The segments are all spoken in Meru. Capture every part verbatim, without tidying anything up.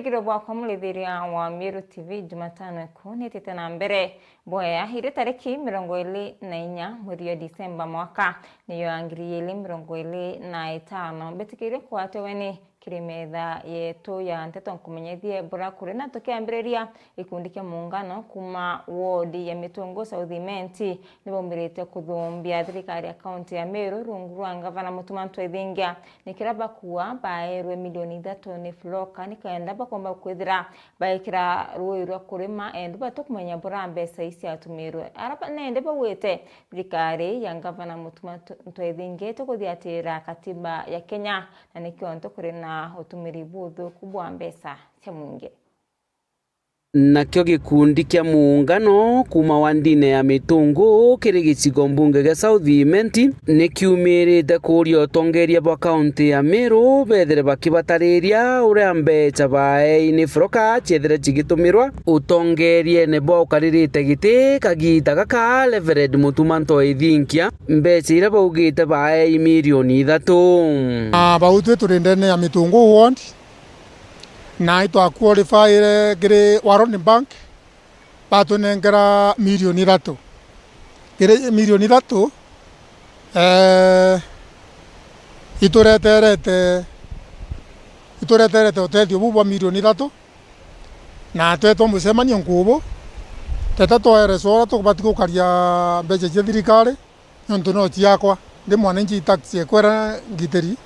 Kiro bwakwa murithiria wa Meru T V, Jumatano iku nitite na mbere bwea. Iri tariki mirongo iri na inya mweri wa Disemba mwaka niyo ya ngiri ijiri mirongo iri na itano. Mbitikirie kwatwe weni kiri metha yetu ya nteto nkumenyethie bura kuri na tukiambiriria. Gikundi kia muungano kuma wodi ya Mitungu South Imenti nibaumirite kuthumbia thirikari ya kaunti ya Meru rungu rwa ngavana Mutuma M'Ethingia. Ni kiria bakua baerwe milioni ithatu ni Fuloka nikenda bakomba kwithira baikira rui rwa kurima, endu batukumenya bura mbeca ii ciatumirwe. Ara ba-, nende baugite thirikari ya ngavana Mutuma Tu-, M'Ethingia itikuthiatira katiba ya Kenya, na nikio ntu kuri na utumiri buthuku bwa mbeca cia mwingi. Nakio gikundi kia muungano kuma wandine ya Mitungu kiri gicigo mbunge gia South Imenti ni kiumirite kuuria utongeria bwa kaunti ya Meru bethire bakibatariria uria mbeca baei ni Fuloka ciethire cigitumirwa utongeriene bwa ukaririte giti kagiita gaka, Reverend Mutuma M'Ethingia, mbeca iria baugite baei milioni ithatu. Na bau twi turi ndene ya Mitungu ward, na itwaqualifyire kiri World Bank, batwinenkera milioni ithatu. Kiri milioni ithatu, eh, itureterete, itureterete utethio buu bwa milioni ithatu, na twetwa mucemanio nkubu, teta twaereswa uria tubati gukaria mbeca cia thirikari, niuntu no ciakwa, ndi mwananchi, tax ekwa iria ngitiri.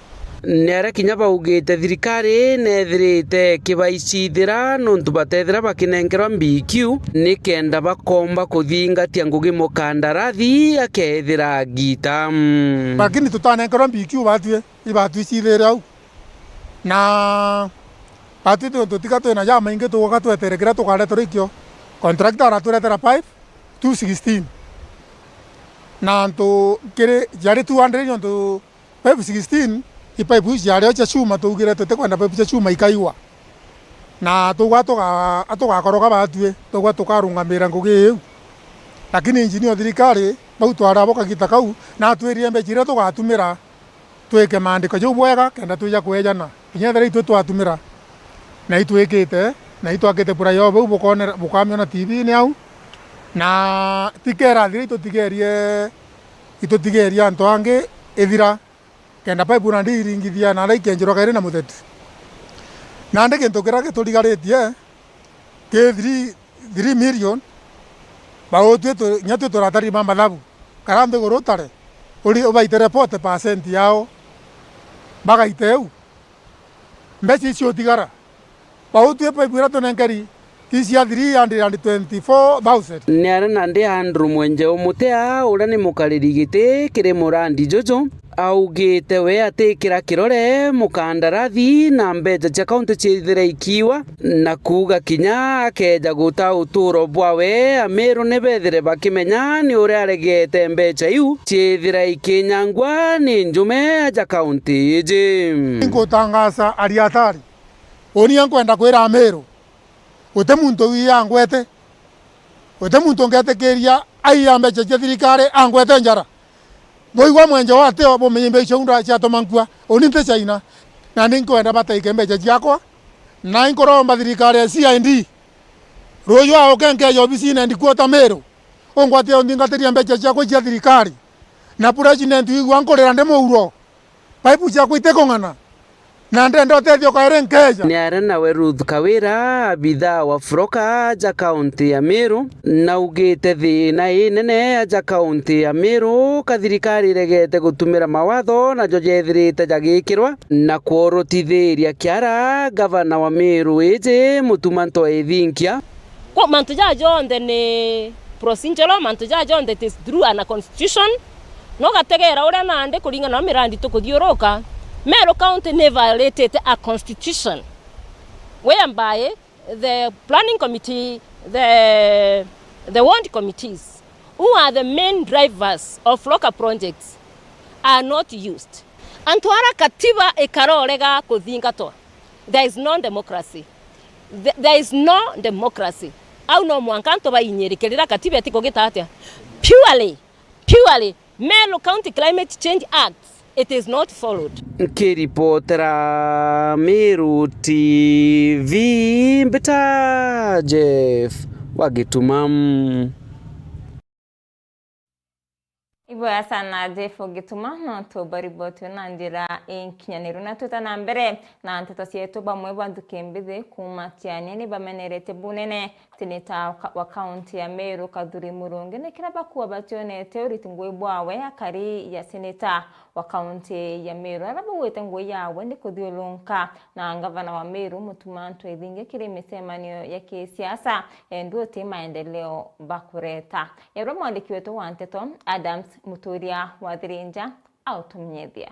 Ni aria kinya baugite thirikari nethirite ikibaicithira nuntu batethira bakinenkerwa B Q nikenda bakomba kuthingatia ngugi mukandarathi akethira agita. Mm. Lakini tutanenkerwa B Q batwi, ibatwicithire au. Na batwi tu-, tutiga twina jamaingi tuguka twetere kiria tukareterwa ikio. Contractor araturetera pipe two sixteen. Na antu kiri, ciari two hundred nontu pipe sixteen, i pipe iu ciari o cia chuma, twaugire tutikwenda pipe cia chuma ikaigwa. Na tugwa tuga-, tugakoroka batwi, tugwa tukarungamira ngugi iu. Lakini engineer o thirikari, bau twari abo kagita kau, na atwirire mbeca iria tugatumira, twike maandiko jau bwega kenda twija kwejana. Kinya ethira itwi twatumira, na itwikite, na itwakite pura yo bau bukonera, bukamiona T V-ini au, na tikera thira itutigerie, itutigerie antu angi ithira, kenda pipe nandi iringithia na aria ikenjirwa kairi na mutheti. Nandi gintu kiria giturigaritie ki three, three million, bau twi tu-, kinya twi turatarima mathabu. Kara nthiguru utare, uri-, ubaitere forty percent yao, bagaite eu. Mbeca icio utigara, bau twi pipe iria tunenkeri, i cia three hundred and twenty-four thousand. Ni aria nandi Andrew Mwenjeu Mutea, uria ni mukariri giti kiri murandi juju, augite we atikira kirore mukandarathi na mbeca cia kaunti ciithire ikiwa, na kuuga kinya akeeja guta uturo bwawe, Ameru ni beethire bakimenya ni uria aregete mbeca iu ciithira ikinyangwa ni njume aja kaunti iji. Nkutangaza ari atari. Uni nkwenda kwira Ameru, guti muntu wi angwete, guti muntu ngetikiria aiya mbeca cia thirikari angwete njara. Bwaigua mwenje wa teo bumenye mbeca iu nda ciatuma nkua. Uni nti China, na ni nkwenda bataike mbeca ciakwa, na inkuromba thirikari ya C I D, ruuju auke nkeeja obisine ndikuota Meru, ungwatie unthingatiria mbeca ciakwa cia thirikari. Na president wigua nkurira ndi muuro, pipe ciakwa itikung'ana. Na ndenda utethio kairi nkeeja. Ni aria nawe Ruth Kawira, abithaa wa Fuloka aja kaunti ya Meru, naugite thiina inene aja kaunti ya Meru, ka thirikari iregete gutumira mawatho najo jethirite jagikirwa, na kworotithiria kiara gavana wa Meru iji Mutuma M'Ethingia. Kwa mantu jaja jonthe ni procedural, mantu jaja jonthe it is through an constitution. No gategera uria nandi kuringana na mirandi tukuthiuruka, Meru County ni violated a constitution whereby the planning committee, the, the ward committees, who are the main drivers of local projects, are not used. Antu ara katiba ikarorega kuthingatwa, there is no democracy. Th-, there is no democracy. Au no mwanka antu bainyirike riria katiba itikugita atia? Purely, purely, Meru County Climate Change Act It is not followed. Nkiripotera Meru T V, mbita Jeff wa Gituma. Iboya sana Jeff Gituma, no tubariboti na njira inkinyaniru, na twita na mbere na nteto cietu. Bamwe ba nthuki mbithi kuuma Tiania ni bamenerete bunene seneta wa ka-, wa kaunti ya Meru, Kathuri Murungi, ni kira bakuwa bationete uriti ngui bwawe akari ya seneta wa kaunti ya Meru, ara baugite ngui yawe ni kuthiurunka na ngavana wa Meru, Mutuma M'Ethingia, kiri micemanio ya kisiasa, endu uti maendeleo bakureta. Erwe mwandiki wetu wa nteto, Adams Muturia wa Thirinja, autumenyethia.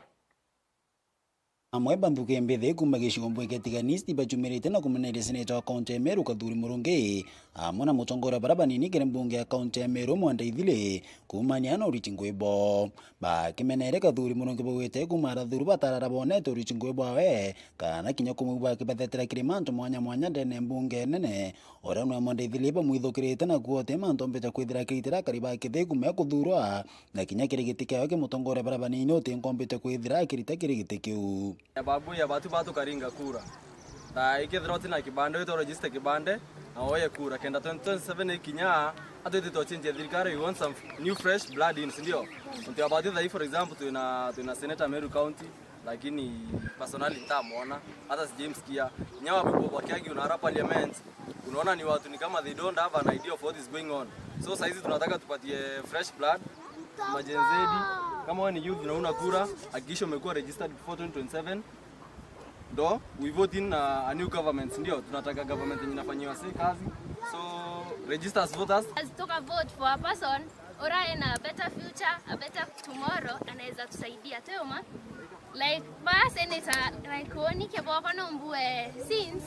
Amwe ba nthuki mbithi kuuma gicigo mbunge kia Tigania East bajumirite na kumeneria seneta wa kaunti ya Meru, Kathuri Murungi, amwe na mutongoria bara banini kiri mbunge ya kaunti ya Meru, Mwenda Ithili, kuumania na uriti ngui bo. Bakimenere Kathuri Murungi baugite kuuma arathuru batarara bonete uriti ngui bwawe, kana kinya kumwe bakibethetera kiri mantu mwanya mwanya ndene mbunge nene, uria nwe Mwenda Ithili bamwithukirite na kuote mantu ombite kwithira akirite akari ba kithi kuuma kuthurwa, na kinya kiri giti kiawe ki mutongoria bara banini uti nkombite kwithira akirita kiri giti kiu. Ya babu ya batu batukaringa kura. Na ikethira utina kibande, witwa register kibande, na woye kura. Kenda twenty twenty-seven ikinya, atwite twachenjia thirikari, we want some new fresh blood in, sindio? Untu ya batu thai, for example, twina, twina senator Meru County, lakini personally ntamwona, hata sijamsikia. Nyawa people wakiagi unara parliament, unaona ni watu ni kama they don't have an idea of what is going on. So saizi tunataka tupatie fresh blood, majen Z. Kama wewe ni youth na una kura, hakikisha umekuwa registered before twenty twenty-seven. Ndo we vote in a, a new government, ndio tunataka government yenye inafanyiwa si kazi. So register as voters. As tuka vote for a person ura ena a better future, a better tomorrow, anaweza tusaidia, twema? Like, ba senator, like, woni kiboko no mbue since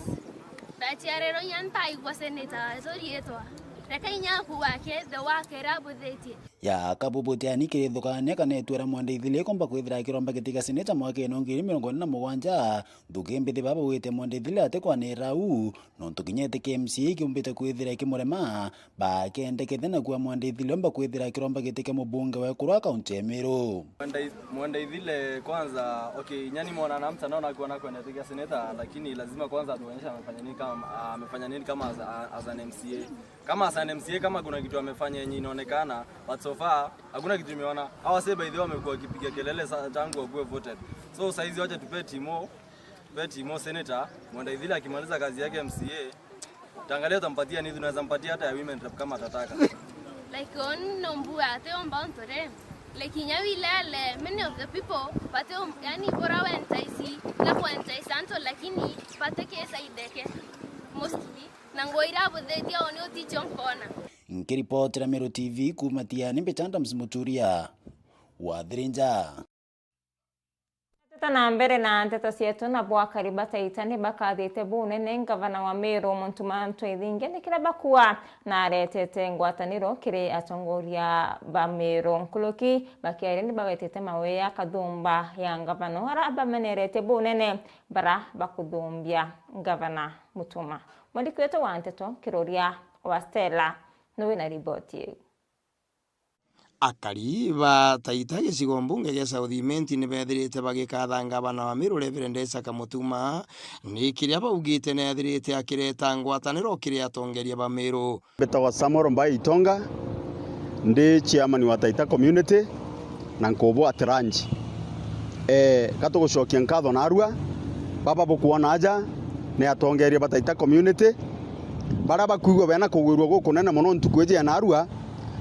ndaciarirwo inya ntaigua senator wetu riitwa. Reka inya aku wake, the work ira abuthitie. Ya kabubu tiani kirithukania kana itwira Mwenda Ithili ikomba kwithira akiromba giti kia seneta mwakene wa ngiri mirongo iri na mugwanja, nthuki mbithi baba wite Mwenda Ithili atikwanira au, nontu kinya iti kia M C A ikiumbite kwithira ikimurema, bakendekete na kuwa Mwenda Ithili omba kwithira akiromba giti kia mubunge wa ekuru a kaunti ya Meru. Mwenda Ith-, Mwenda Ithili kwanza, okay, nyani mwana na mtandao na kuona kwenda giti kia seneta, lakini lazima kwanza atuonyeshe amefanya nini kama, amefanya nini kama as, as an M C A. Kama as an M C A, kama kuna kitu amefanya yenye inaonekana, but so far, hakuna kitu nimeona. Hawa sasa by the way wamekuwa wakipiga kelele sa-, tangu wakuwe voted. So saizi wacha tupe Timo, tupe Timo senator, Mwenda Ithili akimaliza kazi yake M C A, taangalia tutampatia nini, tunaweza mpatia hata ya women rep kama atataka. Like, on no mbua, ate omba ontore. Like, inya wilele, many of the people, but um, yani, bora we entice, na ku entice antu, lakini, but ke side ke, mostly. Na nguo iria abuthitie, o ni uticio nkona. Nkiripotera Meru T V kuuma Tiani, mbita Adams Muturia wa Thirinja. Teta na mbere na nteto cietu, na bwakari ba Taita ni bakathite bunene ngavana wa Meru, Mutuma M'Ethingia, ni kira bakua na aretete ngwataniro kiri atongoria ba Meru. Nkuruki bakiaria ni bawetete mawea kathumba ya ngavana, ara bamenerete bunene bara bakuthumbia ngavana Mutuma. Mwandiki wetu wa nteto Kiruria wa Stella niwe na riboti iu. Akari ba Taita gicigo mbunge gia South Imenti ni bethirite bagikatha ngavana wa Meru Reverend Isaac Mutuma ni kiria baugite ni ethirite akireta ngwataniro kiri atongeria ba Meru. Mbitagwa Samuel Mbai Itonga, ndi chairman wa Taita Community na Nkubu at Ranch. Eh, gatugucokia nkatho narua, baba bukwona aja ni atongeria ba Taita Community, baria bakwigua bena kugwirua gukunene mono ntuku iji ya narua,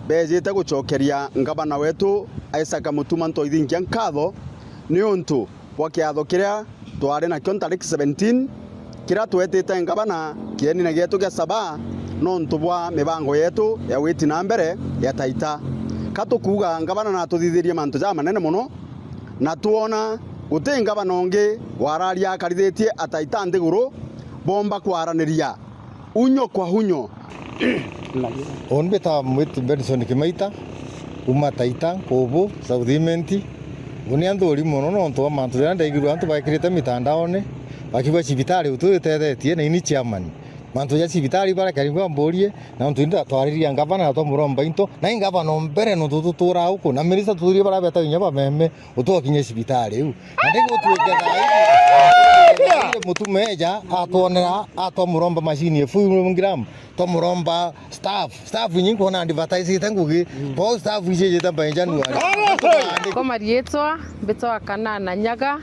bejite gucokeria ngavana wetu Isaac Mutuma M'Ethingia nkatho niuntu bwa kiatho kiria twari nakio ntariki seventeen, kiria twetite ngavana kienine gietu gia Saba nontu bwa mibango yetu ya witi na mbere ya Taita. Ka tukuuga ngavana natuthithirie mantu jamanene mono, na twona guti ngavana ungi wararia akarithitie Ataita nthiguru bomba kwaraniria unyo kwa unyo. Uni mbita mwitu Benson Kimaita, kuma Taita, Nkubu, South Imenti. Uni anthuri mono nontu bwa mantu jaria ndaigirwe antu baikirite mitandaone, bakiuga cibitari utwitethetie na ini chairman. Mantu ja cibitari baria kari ngwa mburie, na nontu inda twariria ngavana na twamuromba into, na i ngavana o mbere nontu tuturaa uku, na minista tuthurie baria betaga inya bameme, utwakinyia cibitari iu. Na ndigutuike thaa ii, mutume eja, atwonera, atwamuromba mashini ya full gram, twamuromba staff, staff inyi nkwona advertisite ngugi, bo staff ici ijite by January. Kwa marietwa, mbitwa Kanana Nyaga,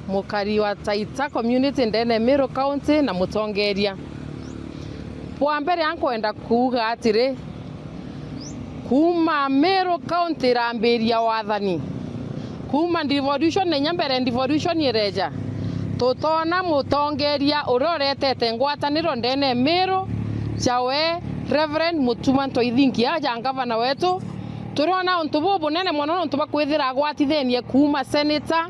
mukari wa Taita community ndene Meru County na mutongeria. Bwa mbere, ankwenda kuuga atiri, kuuma Meru County irambiria wathani, kuuma devolution na inya mbere devolution ireja, tutona mutongeria uria uretete ngwataniro ndene Meru, jawe Reverend Mutuma Ntoithingi, aja ngavana wetu. Turona untu bubunene mono nontu bwa kwithira agwatithenie kuuma senator,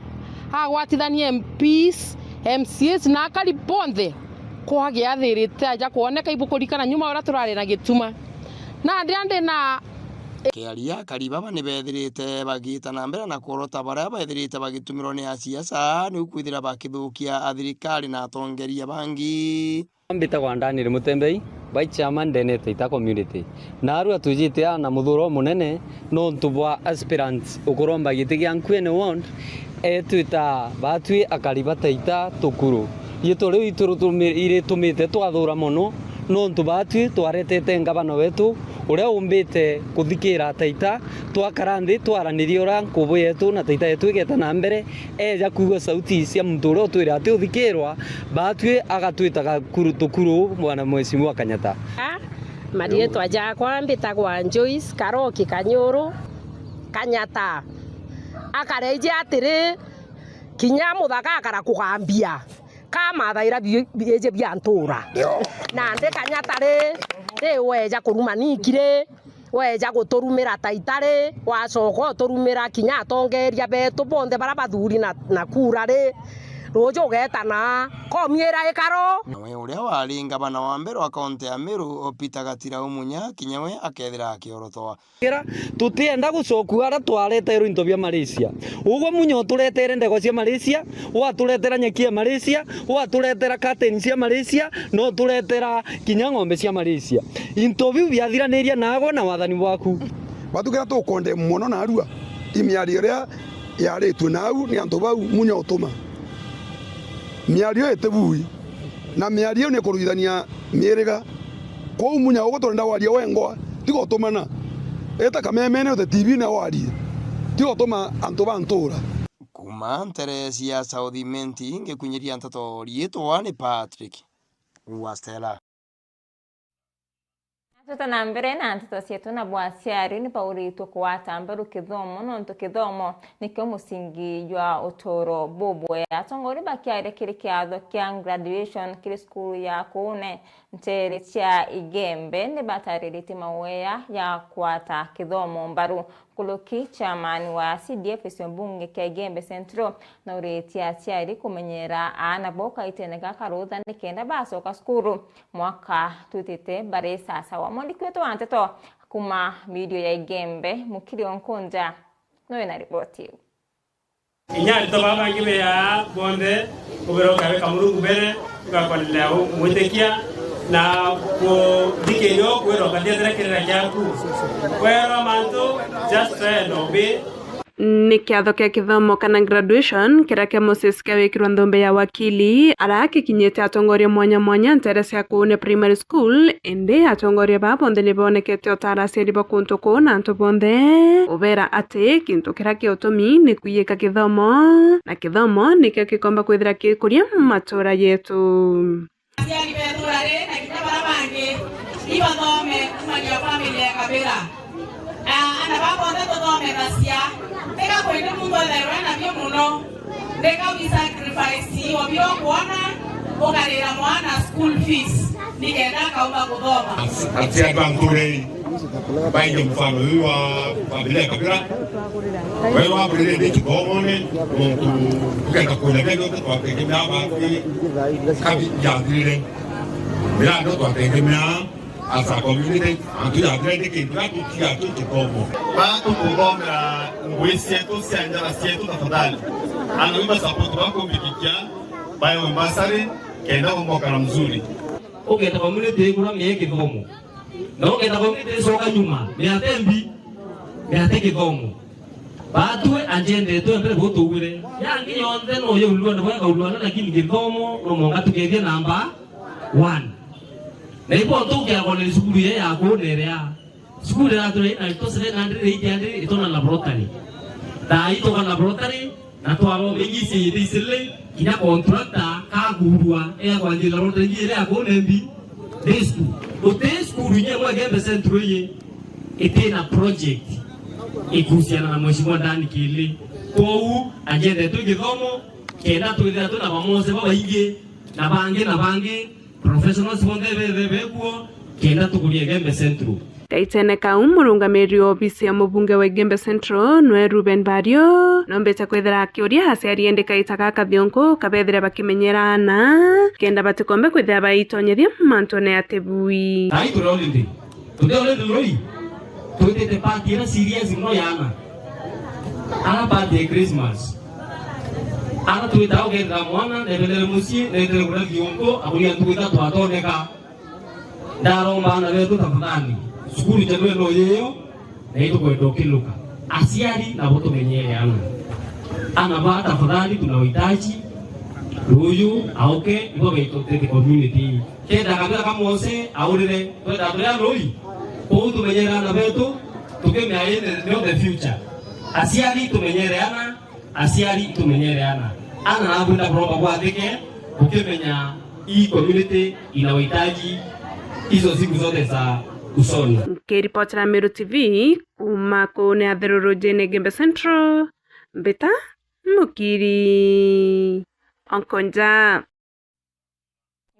agwatithanie M Ps, M C As na akari bonthe. Kwagi athirite aja kwoneka, ibukurikana nyuma uria turari na gituma. Nandi andi na Kiaria, akari baba ni bethirite bagiita na mbere na kworota baria bethirite bagitumirwa ni asiasa niu kwithira bakithukia athirikari na atongeria bangi. Mbitagwa Daniel Mutembei, Vice Chairman ndene Taita Community. Naarua twijite aa na muthuro umunene nontu bwa aspirant ukuromba giti gia Nkuene Ward, etwita baatwi akari ba Taita Tukuru. Riitwa riu itu-, iritumite twathura mono, nontu baatwi twaretete ngavana wetu uria umbite kuthikira Taita, twakara nthi twaranirie uria nkubu yetu na Taita yetu igeta na mbere, eja kwigua sauti cia muntu uria utwire ati uthikirwa, baatwi agatwita gakuru, tukuru, bwana Mheshimiwa Kanyata. A, marietwa jakwa mbitagwa Joyce Karoki Kanyuru Kanyata. Akareije atiri, kinya muthaka akara kugambia, kamathaira bi-, biiji bia ntura. Nandi Kanyata ri, ri weja kuruma niki ri, weja guturumira Taita ri, wacoka uturumira kinya atongeria betu bonthe baria bathuri na, na kura ri, ruuju ugeetana, komiira ikaro. Nawe uria wari ngavana wa mbere wa kaunti ya Meru, Peter Gatirau Munya, kinya we akethira akiorotwa. Kira, tutienda gucokua aria twareterwe into bia Malaysia. Ugwe Munya uturetere ndegwa cia Malaysia, waturetera nyeki ya Malaysia, waturetera curtain cia Malaysia, na uturetera kinya ng'ombe cia Malaysia. Into biu biathiraniria naagwe na wathani bwaku. Batukira tukonde mono naarua, i miario iria yaritue nau ni antu bau Munya utuma. Miario itibui, na miario ni kuruithania miiriga. Kwou Munya, ugwe turenda waria wengwa, tiga utumana. Ita kamemene ute T V na warie, tiga utuma antu ba ntura. Kuuma ntere cia South Imenti, ngikunyiria nteto, riitwa ni Patrick wa Stella. Twita na mbere na nteto cietu, na bwa aciari ni bauritwe kugwata mbaru kithomo, nontu kithomo nikio musingi jwa uturo bubwega. Atongoria bakiaria kiri kiatho kia graduation kiri cukuru ya Kuune, nteere cia Igembe, ni batariritie mawea ya kugwata kithomo mbaru. Nkuruki, chairman wa C D F gicigo mbunge kia Igembe Central nauritie aciari kumenyera aana bao kaitene gaka rutha nikenda bacoka cukuru mwaka twitite bari sasawa. Mwandiki wetu wa nteto kuuma mirio ya Igembe, Mukiri Onkunja, nowe na riboti iu. Inya aritwa baa bangi beaa bonthe, kubera ukabeka Murungu mbere, ugakwanirira umwitikia na kuthikiria ukwirwa, ukathiatira kirira kiaku. Kwerwa mantu, just try and obey. Ni kiatho kia kithomo kana graduation kiria kia Moses kiawikirwa nthumbe ya wakili, aria kikinyite atongoria mwanya mwanya ntere cia Kuune Primary School, indi atongoria baa bonthe ni boonekete utara aciari ba kuntu kuu na antu bonthe, ubera ati kintu kiria kia utumi ni kwiyika kithomo, na kithomo nikio kikomba kwithira gikuria matura yetu. Aciari ba itura riri na kinya baria bangi ibathome kuumania family ya Kabira. Ah, ana baa bonthe tuthomethacia, tiga kwindi muntu ethairwe nabio mono. Ndeka wi sacrifice obio kwona ukarira mwana school fees nikenda akauma kuthoma. Aciari ba nturei baige mfano uyu wa familia ya Kabira. Wewe wakurire ndi kithomone, muntu ukenda kunya kende twatenge mea baki kabi yathirire. Mira ndo twatenge mea As a community, antu yathira ni kintu gia tutiga tu kikomo. Baa tukuthomera ngui cietu cia njara cietu tafadhali. Ana wimba support bakumbikikia, baewe mbasari, kenda gomba ukara mzuri. Uketa community ikura mie kithomo. Na uketa community icoka nyuma, mia te mbi, mia te kithomo. Batwe anjendetwe mbere butugwire. Yangi yonthe no yo ulwana bwa kaulwana, lakini kithomo no monga tukethie namba one. Na ibo ntukia kone cukuru ye ya kunere ya. Cukuru iratwira ina ito seven hundred, eight hundred, itona laboratory. Thaa ito ka laboratory, na twaromenyithia ithicile, kinya contractor kagurua, ea kwanjia laboratory ingi iria ya kunembi. Day school. Guti cukuru inya imwe Gembe Central iyi itina project ikuhusiana na Mheshimiwa Dan Kili. Kwou, anjendetwe githomo, kenda twithira twina bamose babaingi, na bangi, na bangi, professionals bonthe bethe bekuo, kenda tukurie Gembe Central. Gaitene kau, murungamiri wa obisi ya mubunge wa Igembe Central, nwe Reuben Bario, nombite kwithira akiuria aciari indi kaita gaka thionku kabethire bakimenyera aana, kenda batikombe kwithira baitonyethia mantune ya tibui. Ai turi holiday. Tuti holiday rui. Twitite party ira serious mono ya aana. Ana party ya Christmas. Ana twita ugendera mwana, nebelere mucii, nebelere kuria thionku, akuria ntuku ithatu atoneka. Ndaromba aana betu tafadhali, cukuru njenu ino yiyo, na itukwenda ukiluka. Aciari nabo tumenyere aana. Aana ba tafadhali, tuna uhitaji ruyu auke, ibo baitutete community. Kenda kabira kamose aurire, twenda turia rui. Kou tumenyere aana betu, tukimea in the, the future. Aciari tumenyere aana, Aciari itumenyere aana. Aana nabo ndakuromba bwathike, ukimenya hii community ina uhitaji hizo siku zote za usoni. Nkiripotera Meru T V kuma kune atherurujine Gembe Central, mbita Mukiri Onkonja.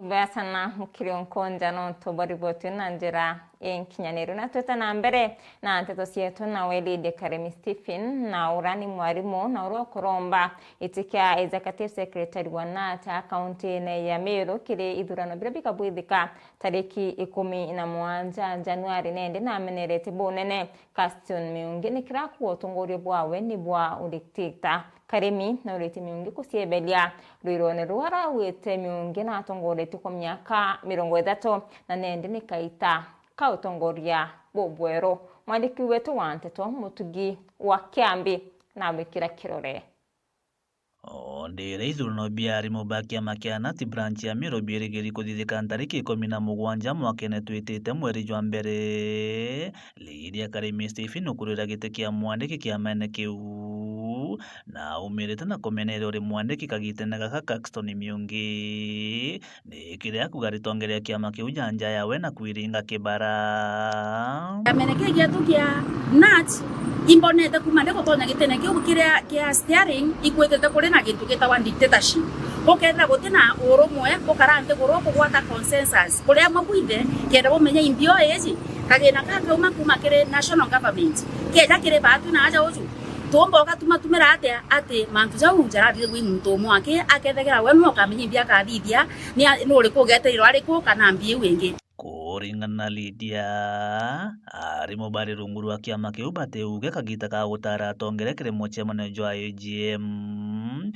Ibwega sana Mukiri Onkonja nontu bwa riboti na njira inkinyaniru. Na twite na mbere na nteto cietu, nawe Lydia Karemi Stephen, na ura ni mwarimu na uria ukuromba giti kia executive secretary wa nata kaunti-ini ya Meru kiri ithurano biria bikabwithika tariki ikumi na mugwanja Januari, nende namenerete bunene Caston Miungi ni kira kuuga utongoria bwawe ni bwa udictator. Karemi nauritie Miungi kucieberia rwirone ruu arauite Miungi natongoretie kwa miaka mirongo ithatu na nende ni kaita ka utongoria bubweru. Mwandiki wetu wa nteto Mutugi wa Kiambi namwikira kirore. O ndire ithurano bia arimu ba kiama kia nati branch ya Meru biirigiri kuthithika ntariki ikumi na mugwanja mwakene twitite mweri jwa mbere, Lydia Karemi Stephen ukurira giti kia mwandiki kiamene kiu, na aumirite na kumeneria uri mwandiki kagitene gaka Caxton Miungi, ni kiria akuga ritongeria kiama kiu ja nja yawe na kwiringa kibara. Kiamene kiu gietu kia nat, imbonete kuma ndi gutonya gitene kiu kiria kia steering, ikwitite kuri na gintu gitawa dictatorship. Gukethira guti na urumwe, bukara nthiguru bugwata consensus. Kuri amwe bwinthe, kenda bumenya imbio iji, kagina ka kauma kuma kiri national government, keja kiri baatu na aja uju, tuumba ugatumatumira atia ati mantu jau jarathithagua i muntu umwe aki, akethagirwa we niwe ukamenya imbio akathithia, ni a-, ni uriku ugeterirwa ariku kana mbi iu ingi? Kuringana na Lydia, arimu bari rungu rwa kiama kiu bati uuge kagita ka gutara atongere kiri mucemanio jwa A G M,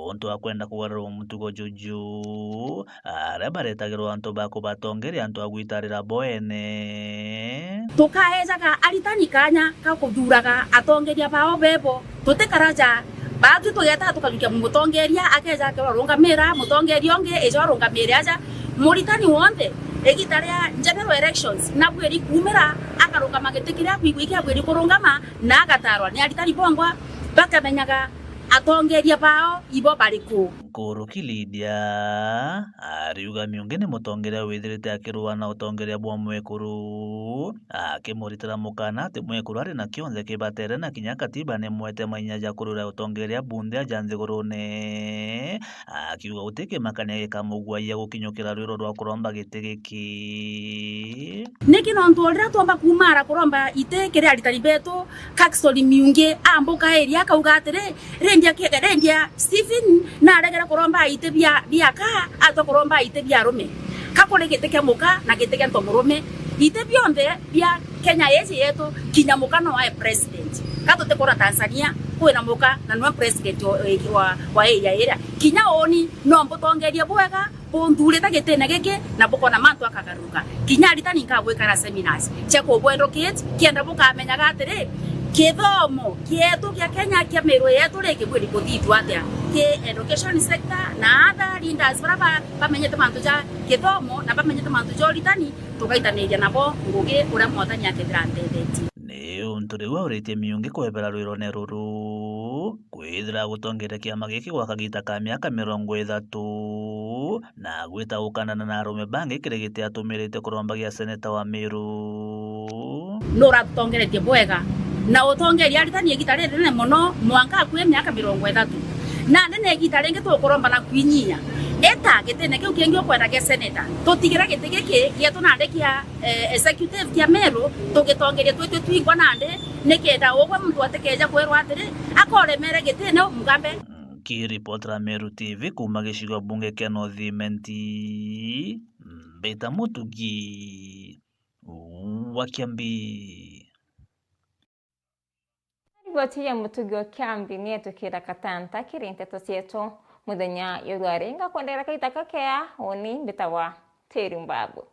untu akwenda kugarura mutugo juju, aria baretagirwa antu ba kubatongeria antu a gwitarira bo ene. Tukaejaga aritani kanya ka kuthuraga atongeria bao bebo. Tutikaraja, baatwi tugeeta tukajukia mutongeria, akeja akerwa rungamira, mutongeria ungi eja urungamire aja. Muritani wonthe, igita ria general elections, nabwiri kuumira, akarungama giti kiria akwigua iki abwiri kurungama, na agatarwa ni aritani bongwa, bakamenyaga atongeria bao ibo bariku. Nkuruki Lydia ariuga Miungi ni mutongeria withirite akirua na utongeria bwa mwekuru, akimuritira mukana ati mwekuru ari na kionthe kibatere na kinya katiba ni mwete mainya ja kurura utongeria bunthe aja nthigurune, akiuga guti kimakania gikamuguaia gukinyukira rwiro rwa kuromba giti giki. Niki nontu o riria twomba kuumara kuromba iti kiri aritani betu, Caxton Miungi ambuka iria akauga atiri, Lydia ki-, Lydia Stephen naregere kuromba iti bia, bia ka, atwa kuromba iti bia arume. Ka kuri giti kia muka na giti kia ntomurume. Iti bionthe bia Kenya iji yetu, kinya muka no ae president. Ka tutikura Tanzania, kwina muka na nwe president wa, wa, wa area iria. Kinya uuni no mbutongerie bwega, Bunthurite gitine giki na bukona mantu akagaruruka. Kinya aritani nkagwikara seminars cia kubu educate, kienda bukamenyaga atiri, kithomo kietu gia Kenya kia miru yetu ri kibwiri kuthithua atia? Ki education sector na other leaders bara ba-, bamenyete mantu ja kithomo na bamenyete mantu ja uritani, tugaitaniria nabo ngugi uria Mwathani akethira antethetie. Ni untu riu auritie Miungi kwebera rwirone ruru, kwithira agutongeria kiama giki gwa kagita ka miaka mirongo ithatu, na agwita gukandana na arume bangi kiri giti atumirite kurombagia seneta wa Meru. Nuratutongeretie bwega, na utongeria aritani igita ririnene mono, mwanka akue miaka mirongo ithatu. Nandi ni igita ringi tukuromba na kwinyia. Ita gitine kiu kingi ukwenda gia seneta. Tutigire giti giki gietu nandi kia, eh, executive kia Meru, tugitongeria twitwi twingwa nandi, nikenda ugwe muntu atikeja kwirwa atiri, akoremere gitine umugambe. Nkiripotera Meru T V kuuma gicigo bunge kia North Imenti, mbita Mutugi wa Kiambi. Riboti ya Mutugi wa Kiambi ni etukira katanta kiri nteto cietu muthenya ya rwari. Ngakwendera kaita kakea, uni mbitagwa Teri Mbabu.